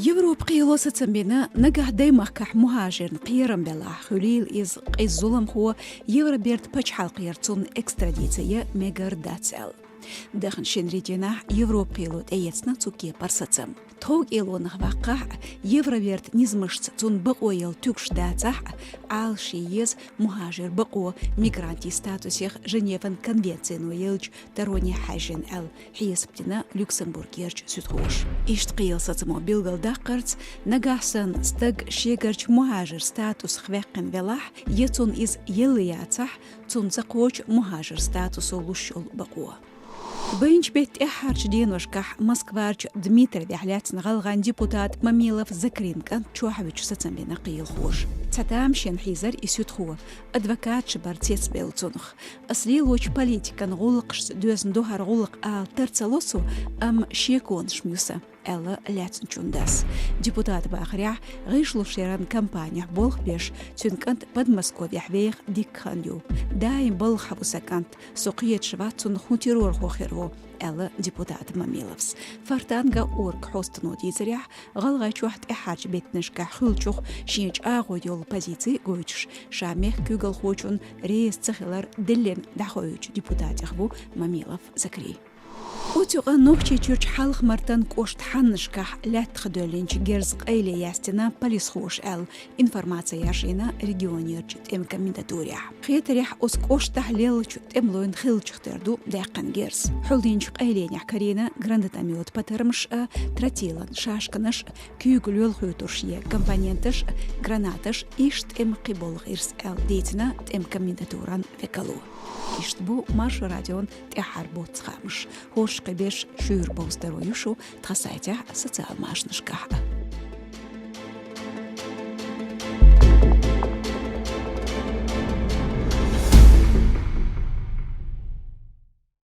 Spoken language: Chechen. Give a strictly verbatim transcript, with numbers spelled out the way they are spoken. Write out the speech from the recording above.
Европа кхело сацам бина, нагахь даймахкахь мухӀажирна кхерам белахь, хуьлийла иза къиза зуламхо, Евроберда пачхьалкхера цунна экстрадици е мегар дац аьлла. Даханчу шинарин дийнахь Европа кхело тӀеэцна цу кепара сацам. Тхов кӀелонах ваккхахь а, Евроберда низамашца цунна бакъо яла туьгуш дацахь а, Ӏалашъе еза мухӀажир бакъо мигрантийн статусех Женеван конвенцино еллачу тароне хьаьжжина аьлла, хьесап дина Люксембургерчу суьдхоша. Иштта кхелан сацамо билгалдаккхарца, нагахь санна стаг шегарчу мухӀажир статусах ваьккхина велахь, я цунна иза елла яцахь, цунна ца кхочу мухӀажир статусо луш йолу бакъо. Байначу беттан тӀаьххьарчу деношкахь Москварчу Дмитровехь лаьцна гӀалгӀайн депутат Мамилов Закрин кӀант чохь вуьтуш сацам бина кхелахоша. Цхьа тамашийна хьийзара и суьдхо, адвокаташ бара цецбевлла цунах. Ас лелочу политикан гӀуллакхашца доьзна ду хӀара гӀуллакх ала тар ца ло со, амма шеконаш-м ю сан, аьлла лаьцначунна дас. Депутата бахарехь, гӀишлошъяран кампанехь болх беш, цуьнан кӀант Подмосковьехь веха дика хан ю. Даим балхахь ву сан кӀант, со кхеташ вац цунах хӀун террорхо хир ву, аьлла депутата Мамиловс. Фортанга орг хьостано дийцарехь, ГӀалгӀайчохь тӀаьххьарчу беттанашкахь хуьлучух шен чӀагӀо йолу позици гойтуш, ша мехкан куьйгалхочунна реза ца хилар деллина дӀахоуьйтучу депутатех ву Мамилов Закри. Оцу юкъа Нохчийчуьрчу Хьалха-Мартан кӀоштан хьаннашкахь лаьттах доьллинчу герзан къайле яьстина полисхоша аьлла, информаци яржийна регионерчу тӀеман комендатурехь. Хетарехь, оцу кӀоштахь леллачу тӀемалойн хиллачух тера ду даьккхина герз. Хьулдинчу къайленехь карийна гранатомётан патармаш а, тротилан шашканаш а, куьйга лоьлхуьйтурш е компоненташ а, гранаташ а, иштта тӀеман кхин болу гӀирс аьлла дийцина тӀеман комендатуран векало. Иштта бу Маршо радион тӀаьххьара боцца хаамаш. ХӀорш кхин берш шуьйра бовза таро ю шу тхан сайтехь а, социал машанашкахь а.